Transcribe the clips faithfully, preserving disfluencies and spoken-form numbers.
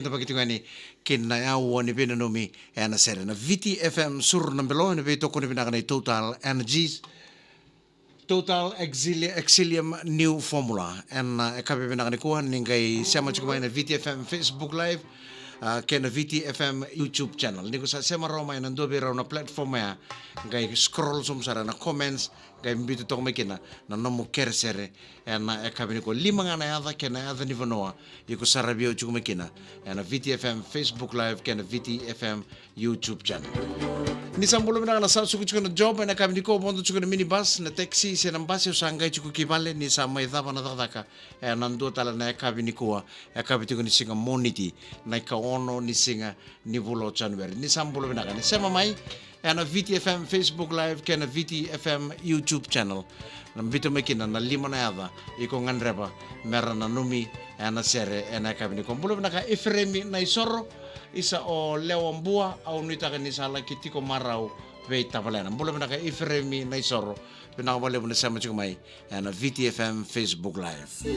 Tavaki tiko yani kina na aua ni veinanumi ena sere na Viti F M Suru na Belo, ena veitokoni vinaka nei Total Energies. Total Exili-, Exilium New Formula. Ena, e, yakavi vinaka nikua, ni qai sema tiko mai na Viti F M Facebook Live, a, kei na Viti F M YouTube channel. Ni ko sa sema rawa mai ena dua vei rau na platform ya, qai scroll sobu sara na comments, qai biuta toka mai kina na nomu keresere. Ena, e, yakavi nikua, lima ga na yaca kei na yaca ni vanua iko saravi au tiko mai kina ena Viti F M Facebook Live kei na Viti F M YouTube channel. Ni sa bula vinaka na sa suka tiko na job ena yakavi nikua, vodo tiko na minibus, na taxi se na basi, au sa qai tiko ki vale ni sa mai cava na cakacaka ena dua tale na yakavi nikua, e, yakavi tiko ni siga Moniti, na ikaono ni siga ni vula o January. Ni sa bula vinaka ni sema mai ena Viti F M Facebook Live kei na Viti F M YouTube channel. Na biuta mai kina na lima na yaca iko gadreva me ra nanumi ena sere ena yakavi nikua. Bula vinaka Iferemi Naisoro, isa o Lewa Bua, au nuitaka ni sa laki tiko marau vei tavalena. Bula vinaka Iferemi Naisoro, vinaka vakalevu na sema tiko mai ena Viti F M Facebook Live.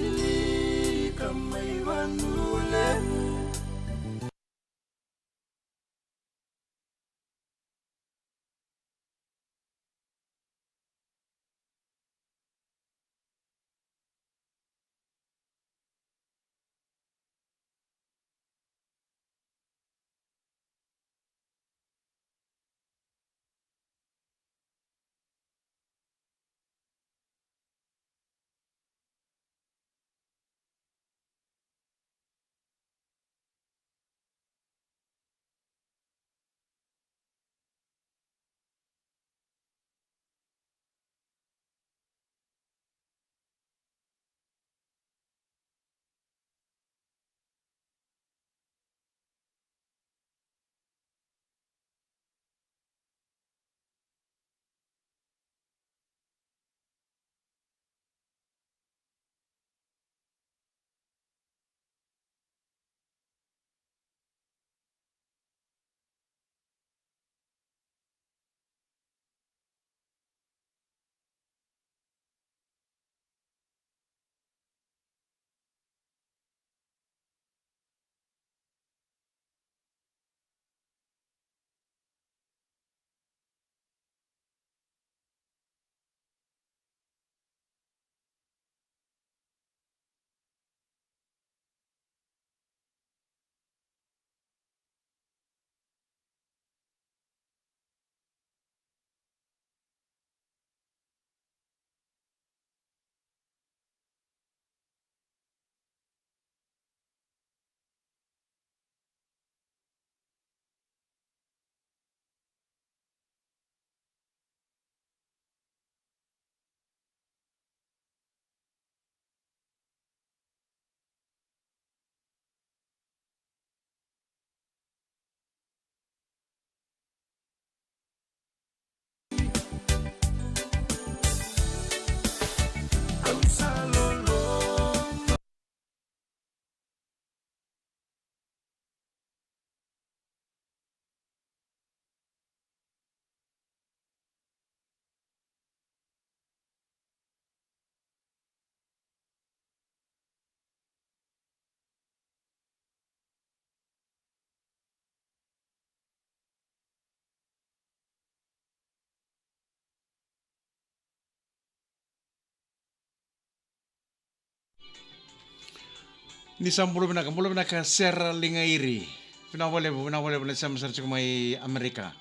Ni sa bula vinaka, bula vinaka Sera Ligairi. Vinaka vakalevu, vinaka vakalevu na sema sara tiko mai Amerika.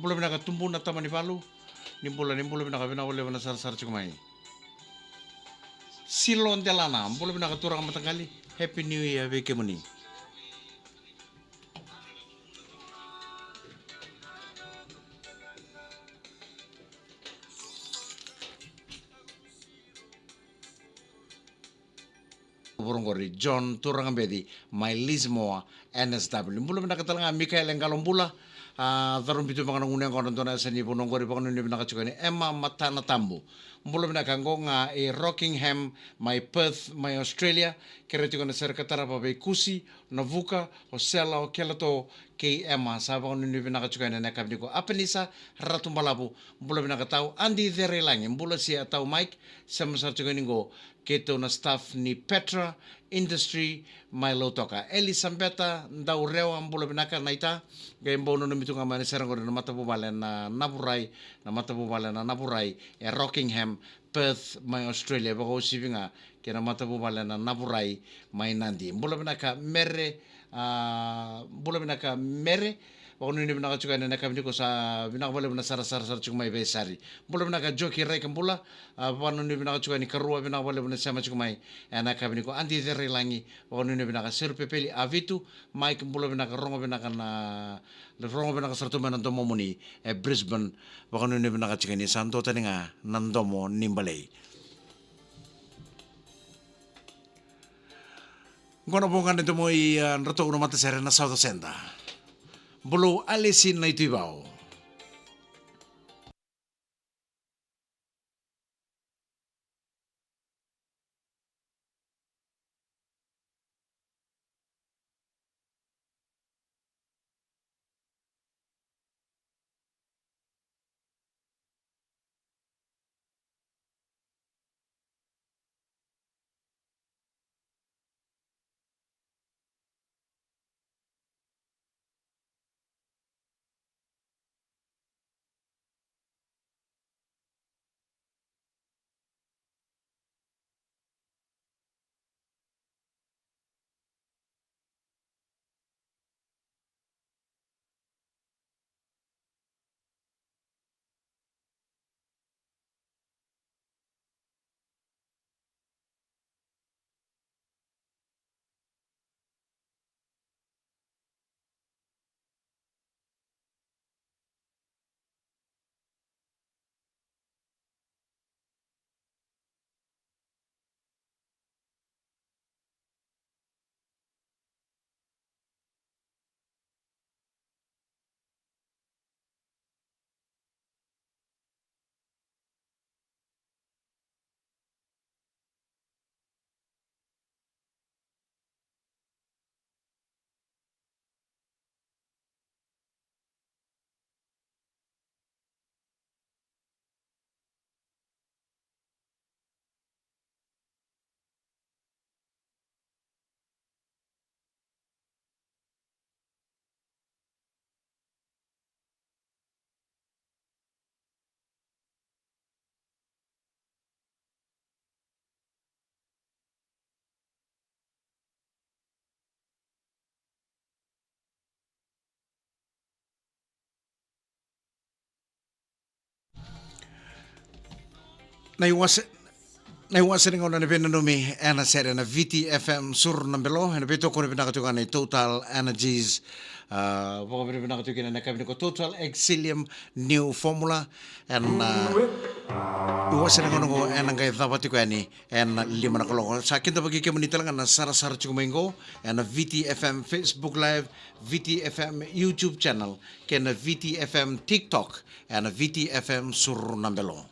Bula vinaka Tubuna Tamanivalu. Ni bula, ni bula vinaka, vinaka vakalevu na sarasara tiko mai. Silo Delana, bula vinaka turaga mataqali. Happy New Year vei kemuni. Voroqori John Turagabeci mai Lismore, N S W. Bula vinaka tale ga Mikaele Qalobula. A, carubi tu vaka na gunu yaqona dua na yasa ni vanua qori, vakanuinui vinaka tiko yani Emma Matanatabu. Bula vinaka qo ga i Rockingham mai Perth mai Australia. Kere tiko na sere ka tarava vei Kusi Navuka, o Sela, o Kelato, kei Emma, sa vakanuinui vinaka tiko yani ena yakavi nikua. Apenisa Ratubalavu, bula vinaka tau. Adi Cerailagi, bula sia tau Mike, sema sara tiko yani qo, keitou na staff ni Petra Industry mai Lautoka. Elisabeta Daurewa, bula vinaka naita. Qai bau nanumi tu ga mai na sere qori na matavuvale na Navurai, na matavuvale na Navurai e Rockingham, Perth mai Australia, vakauasivi ga kei na matavuvale na Navurai mai Nadi. Bula vinaka Mere, a, bula vinaka Mere. Vakanuinui vinaka tiko yani ena yakavi nikua, sa vinaka vakalevu na sarasara sara tiko mai Veisari. Bula vinaka Joki Raika, bula, a, vakanuinui vinaka tiko yani Karua, vinaka vakalevu na sema tiko mai ena yakavi nikua. Adi Cerailagi, vakanuinui vinaka Seru Pepeli, Avitu, Mike, bula vinaka, rogo vinaka na, rogo vinaka sara tu mai na domomuni e Brisbane, vakanuinui vinaka tiko yani, sa dua tani ga na domo ni balei. Qo na voqa ni domo i, a, dratou na matasere na Sauca Seda. Bulou Alesi Naituivao. Na iwase, na iwase ni gauna ni veinanumi ena sere na Viti F M Sur na Belo, ena veitokoni vinaka tiko ga na Total Energies. A, vakavinavinaka tiko kina na yakavi nikua Total Excellium New Formula. Ena, a, iwase ni gauna qo ena qai cava tiko yani ena lima na kaloko. Sa kidavaki kemuni tale ga na sarasara tiko mai qo ena Viti F M Facebook Live, Viti F M YouTube channel, kei na Viti F M TikTok, ena Viti F M Sur na Belo.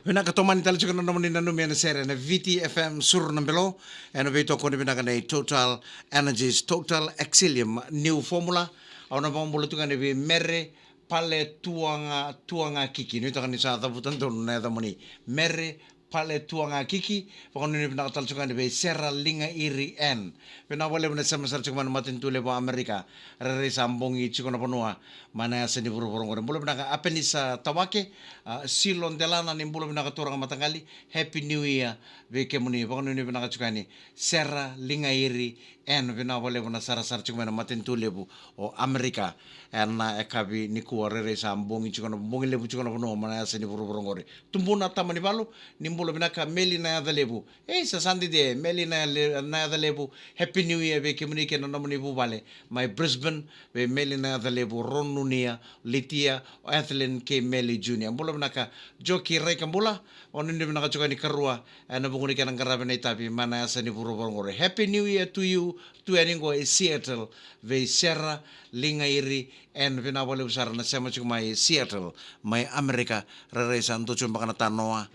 Vinaka, tomani tale tiko na nomuni nanumi ena sere ena Viti F M Suru na Belo, ena veitokoni vinaka nei Total Energies, Total Excellium, new formula. Au na vakabula tiko yani vei Mere Pale Tuaga, Tuaga Kiki. Nuitaka ni sa cavuta donu na yacamuni. Mere Pale Tuaga Kiki, vakanuinui vinaka tale tiko yani vei Sera Liga Iri N. Vinaka vakalevu na sema sara tiko mai na matanitu levu o Amerika. Rairai sa bogi tiko na vanua mai na yasa ni vuravura oqori. Bula vinaka Apenisa Tawake, a, Silo Delana, ni bula vinaka turaga mataqali. Happy New Year vei kemuni, vakanuinui vinaka tiko yani Sera Liga Iri N. Vinaka vakalevu na sarasara tiko mai na matanitu levu o Amerika. Ena yakavi nikua, rairai sa bogi tiko na, bogi levu tiko na vanua mai na yasa ni vuravura oqori. Tubuna Tamanivalu, ni bula vinaka Meli Nayacalevu. Ei, sa sa dede, Meli Nayale-, Nayacalevu. Happy New Year vei kemuni kei na nomuni vuvale mai Brisbane, vei Meli Nayacalevu, Ron Nunia, Litia, o Ethelyn kei Meli Junior. Bula vinaka Joki Raikabula, vakanuinui vinaka tiko yani karua ena vuku ni kena qaravi na itavi mai na yasa ni vuravura oqori. Happy New Year to you, tu yani qo e Seattle vei Sera Liga Iri N. Vinaka vakalevu sara na sema tiko mai Seattle, mai Amerika. Rairai sa dua tiko beka na tanoa,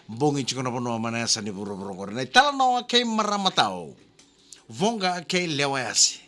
bogi tiko na vanua mai na yasa ni vuravura oqori. Na italanoa kei marama tau, Voqa kei Lewayasi.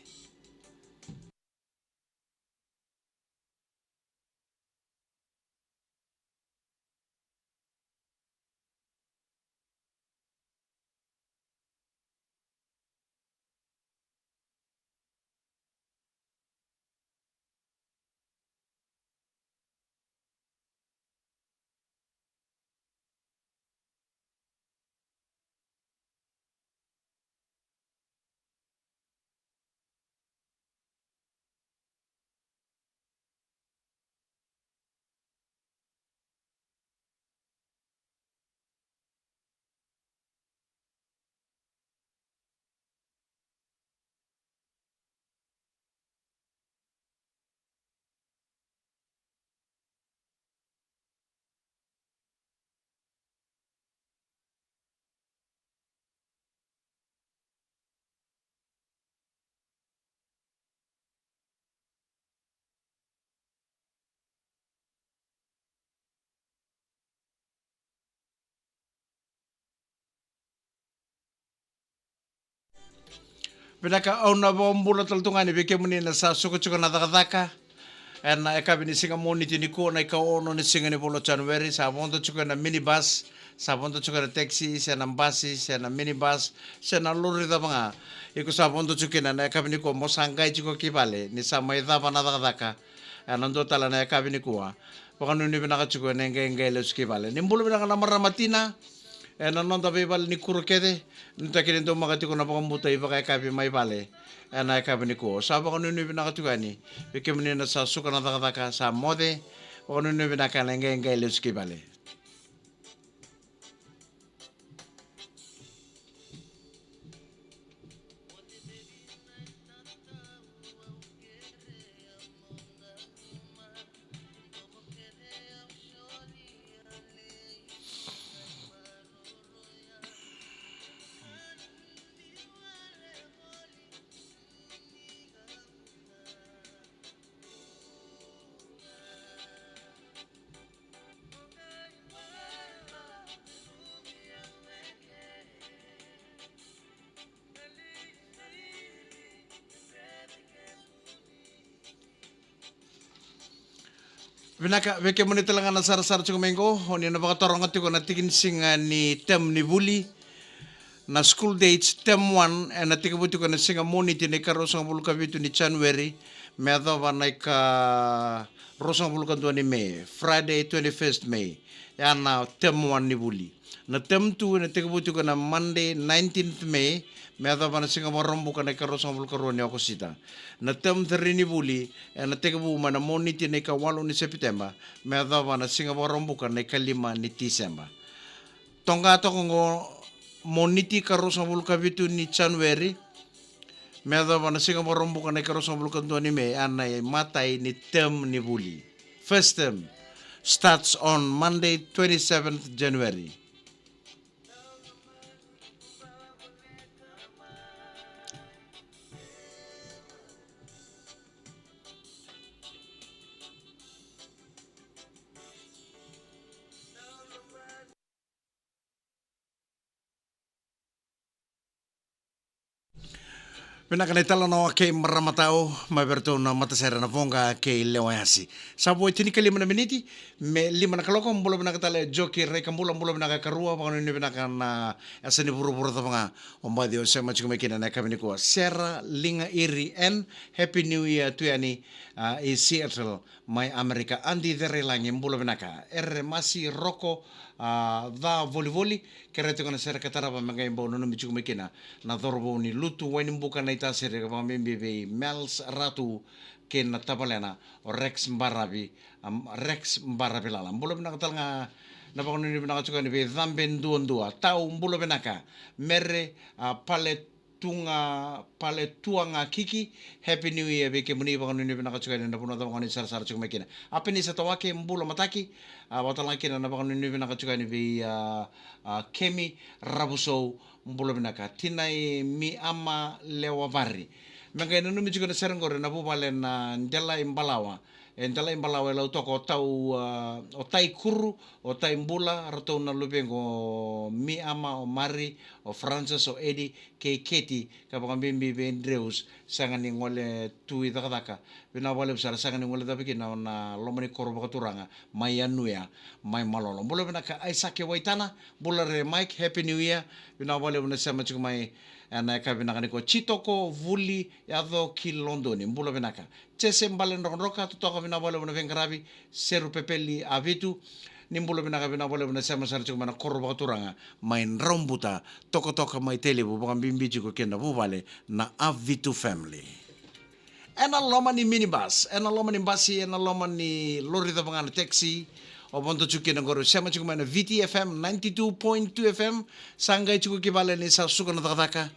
Vinaka, au na vakabula tale tu ga yani vei kemuni na sa suka tiko na cakacaka ena yakavi ni siga Moniti nikua, na ikaono ni siga ni vula o January. Sa vodo tiko ena minibus, sa vodo tiko ena taxi, se na basi, se na minibus, se na lori cava ga. Iko sa vodo tiko kina ena yakavi nikua, mo sa qai tiko ki vale ni sa mai cava na cakacaka ena dua tale na yakavi nikua. Vakanuinui vinaka tiko ena qai, qai lesu ki vale. Ni bula vinaka na marama tina ena noda veivale ni kuro kece. Nuitaki ni daumaka tiko na vakabutai vakayakavi mai vale ena yakavi nikua. Sa vakanuinui vinaka tiko yani vei kemuni na sa suka na cakacaka, sa moce. Vakanuinui vinaka ena qai, qai lesu ki vale. Vinaka, vei kemuni tale ga na sarasara tiko mai qo, o ni na vakataroga tiko na tikinisiga ni term ni vuli. Na school dates, term one, ena tekivu tiko ena siga Moniti na ikaruasagavulu ka vitu ni January me yacova na ikaruasagavulu ka dua ni May, Friday twenty-first May. Ya na term one ni vuli. Na term two ena tekivu tiko ena Monday nineteenth May me yacova na siga Vakaraubuka na ikaruasagavulu ka rua ni Okosita. Na term three ni vuli ena tekivu mai na Moniti na ikawalu ni Sepiteba me yacova na siga Vakaraubuka na ikalima ni Tiseba. Toqa toka qo, Moniti ikaruasagavulu ka vitu ni January me yacova na siga Vakaraubuka na ikaruasagavulu ka dua ni May, ya na imatai ni term ni vuli. First term starts on Monday twenty-seventh January. Vinaka na italanoa kei Maramatau, mai vei ratou na matasere na Voqa kei Lewayasi. Sa vo e tinikalima na miniti me lima na kaloko. Bula vinaka tale Joki Raikabula, bula vinaka Karua, vakanuinui vinaka na yasa ni vuravura cava ga o baci o sema tiko mai kina na yakavi nikua. Sera Liga Iri N, Happy New Year tu yani, a, i Seattle, mai Amerika. Adi Cerailagi, bula vinaka. Ere Masi Roko, a, Ca Volivoli, kerea tiko na sere ka tarava me qai bau nanumi tiko mai kina na cauravou ni Lutu Wainibuka Naitasiri, ka vakabibi vei Mels Ratu kei na tavalena o Rex Baravi, am, Rex Baravilala. Bula vinaka tale ga na vakanuinui vinaka tiko yani vei Cabe Duadua. Tau, bula vinaka. Mere, a, Pale Tuga, Pale Tuagakiki, Happy New Year vei kemuni, vakanuinui vinaka tiko yani na vanua cava ga o ni sarasara tiko mai kina. Apenisa Tawake, bula mataki, a, vakatale ga kina na vakanuinui vinaka tiko yani vei, a, a, Kemi Ravusou, bula vinaka. Tinai Miama Lewavari. Me qai nanumi tiko na sere qori na vuvale na Delai Balawa. E Delai Balawa e Lautoka, o Tau, a, o Tai Kuru, o Tai Bula, ratou na luvequ o Miama, o Mari, o Francis, o Edi, kei Keti, ka vakabibi vei Dreus, sega ni gole tu i cakacaka. Vinaka vakalevu sara, sega ni gole cava kina na loma ni koro vakaturaga mai Yanuya, mai Malolo. Bula vinaka Aisake Waitana, bula re Mike, Happy New Year. Vinaka vakalevu na sema tiko mai, e, na yakavi vinaka nikua. Jitoko Vuli, yaco ki Lodoni, bula vinaka. Jese Bale Drokadroka, totoka, vinaka vakalevu na veiqaravi. Seru Pepeli Avitu, ni bula vinaka, vinaka vakalevu na sema sara tiko mai na koro vakaturaga mai Draubuta, tokatoka mai Tailevu, vakabibi tiko kei na vuvale na Avitu family. Ena loma ni minibus, ena loma ni basi, ena loma ni lori cava ga na taxi, o vodo tiko kina qori, sema tiko mai na V T F M ninety-two point two F M, sa qai tiko ki vale ni sa suka na cakacaka.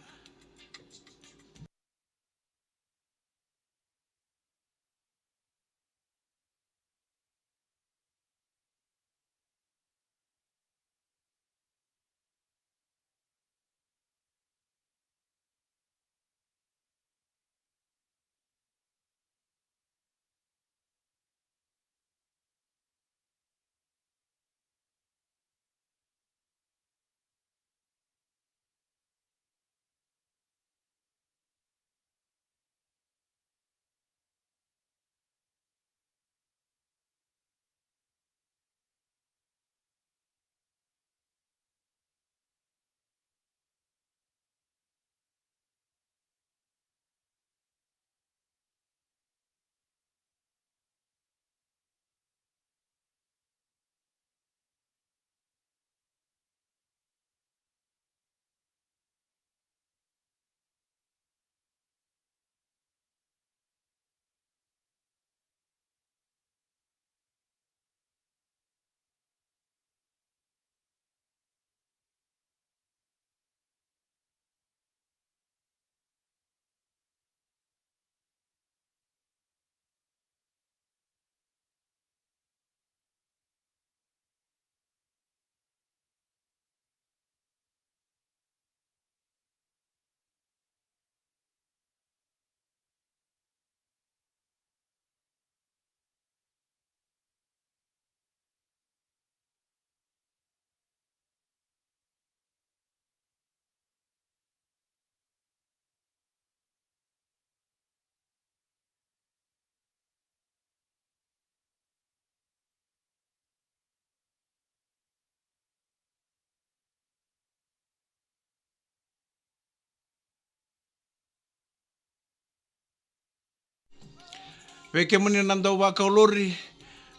Vei kemuni na dau vakau lori,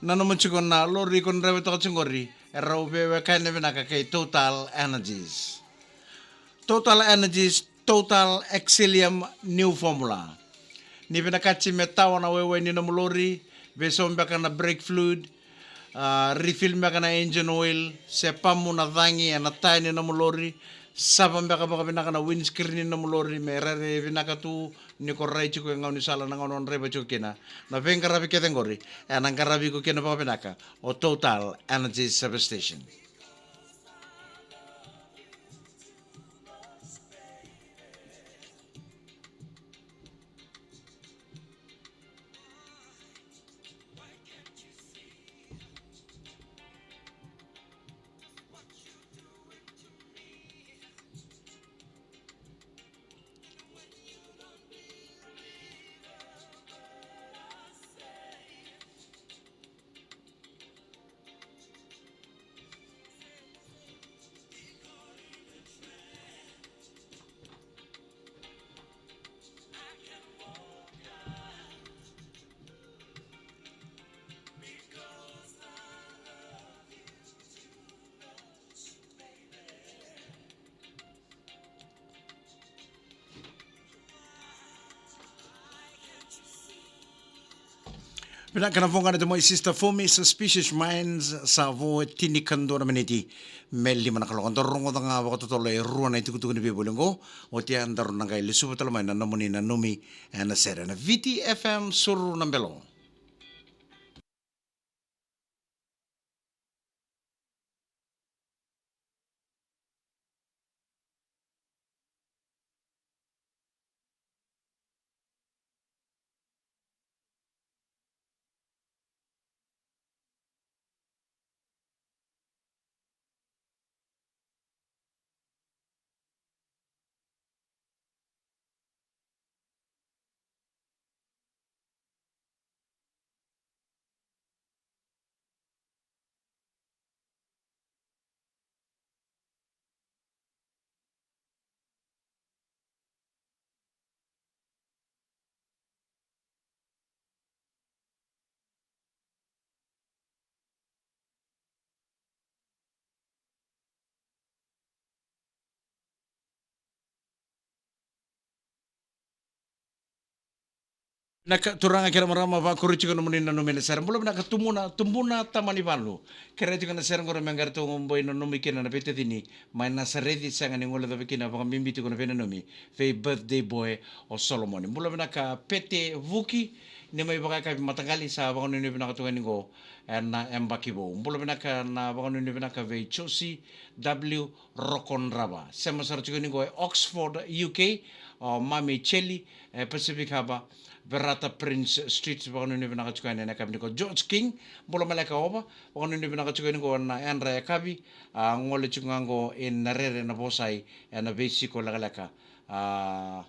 nanuma tiko na lori ko na draiva toka tiko qori, e rau veiwekani vinaka kei Total Energies. Total Energies, Total Excellium New Formula. Ni vinakati me tawa na waiwai ni nomu lori, veisau beka na brake fluid, a, refill beka na engine oil, se pamu na cagi ena taya ni nomu lori, sava beka vakavinaka na windscreen ni nomu lori me rairai vinaka tu ni ko rai tiko e gaunisala na gauna o draiva tiko kina. Na veiqaravi kece qori ena qaravi iko kina vakavinaka o Total Energy Service Station. Vinaka na voqa na tamai Sister Fumi, Suspicious Minds, sa vo e tinikadua na miniti me lima na kaloko. Daru rogoca ga vakatotolo e rua na itukutuku ni veivoli oqo. Oti ya daru na qai lesuva tale mai na nomuni nanumi ena sere na Viti F M Suru na Belo. Na ka turaga kei na marama, vakuri tiko nomuni nanumi ena sere. Bula vinaka Tubuna, Tubuna Tamanivalu. Kerea tiko na sere qori me qai ratou boi nanumi kina na veitacini mai Nasareci, sega ni guilecava kina, vakabibi tiko na veinanumi vei birthday boy o Solomoni. Bula vinaka Pete Vuki, ni mai vakayakavi mataqali, sa vakanuinui vinaka tu ga ni qo ena yabaki vou. Bula vinaka, na vakanuinui vinaka vei Josie W Rokondrava. Sema sara tiko ni qo e Oxford, U K, o Mami Cheli, e Pacific Harbour, Verata Prince Street, vakanuinui vinaka tiko yani ena yakavi ni qo. George King, bula maleka Ova, vakanuinui vinaka tiko yani qo ena yadra yakavi, a, gole tiko ga qo ena rere na vosai ena veisiko lekaleka. A,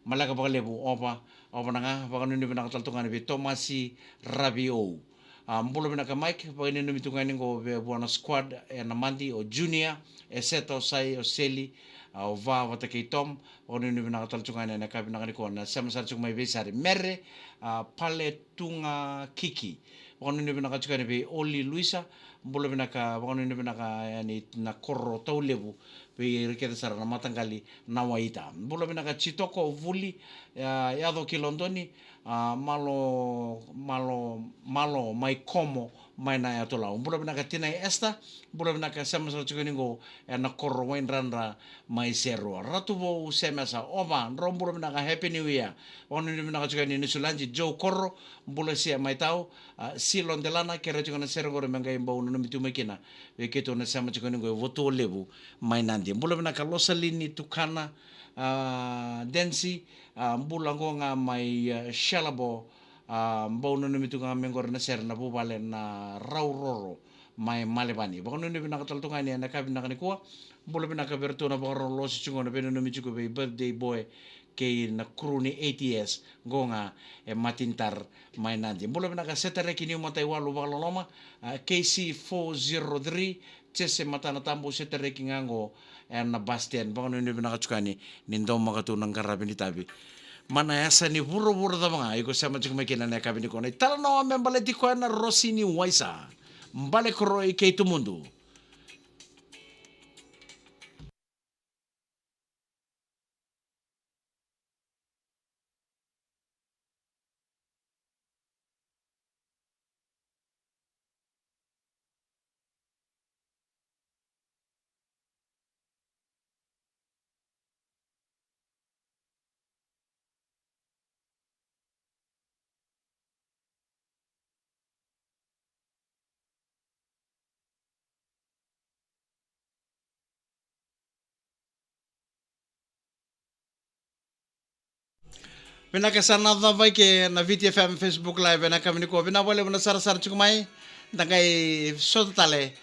maleka vakalevu Ova, Ova na ga, vakanuinui vinaka tale tu ga yani vei Tomasi Ravi Ou. A, bula vinaka Mike, vakanuinui tu ga yani qo vei vua na squad, e na Madi, o Junior, e Seta, o Sai, o Seli, a, o Va vata kei Tom, vakanuinui vinaka tale tu ga yani ena yakavi vinaka ni qo, na sema sara tiko mai Veisari. Mere, a, Pale Tuga Kiki, vakanuinui vinaka tiko yani vei Oli Luisa, bula vinaka, vakanuinui vinaka yani na koro Taulevu, vei ira kece sara na mataqali na Waita. Bula vinaka Jitoko Vuli, a, yaco ki Lodoni, a, malo, malo, malo mai Komo, mai na Yatolau. Bula vinaka Tinai Esther, bula vinaka, sema sara tiko ni qo ena koro Waidradra mai Serua. Ratu Vou Semesa, Ova, drau bula vinaka, Happy New Year. Vakanuinui vinaka tiko yani Niusiladi, Joe Koro, bula Sia mai Tau, a, Silo Delana, kerea tiko na sere qori me qai bau nanumi tu mai kina vei keitou na sema tiko ni qo e Votualevu mai Nadi. Bula vinaka Losalini Tukana, a, Densi, a, bula qo ga mai, a, Shalabo, a, bau nanumi tu ga me qori na sere na vuvale na Rauroro mai Malevani. Vakanuinui vinaka tale tu ga yani ena yakavi vinaka ni kua. Bula vinaka vei iratou na vakarau losi tiko na veinanumi tiko vei birthday boy kei na kuru ni A T S, qo ga e Matintar mai Nadi. Bula vinaka Setareki Niu Mataiwalu Vakaloloma, a, K C four zero three, Jese Matanatabu, Setareki ga qo ena bus stand. Vakanuinui vinaka tiko yani ni daumaka tu na qaravi ni tavi. Mana yasa ni vuravura cava ga iko sema tiko mai kina ena yakavi ni kua. Na italanoa me baleti koya na Rosi ni Waisa. Bale Koroi kei Tumudu. Vinaka, sa na cava i ke na Viti F M Facebook Live ena yakavi ni kua. Vinaka vakalevu na sarasara tiko mai. Da qai sota tale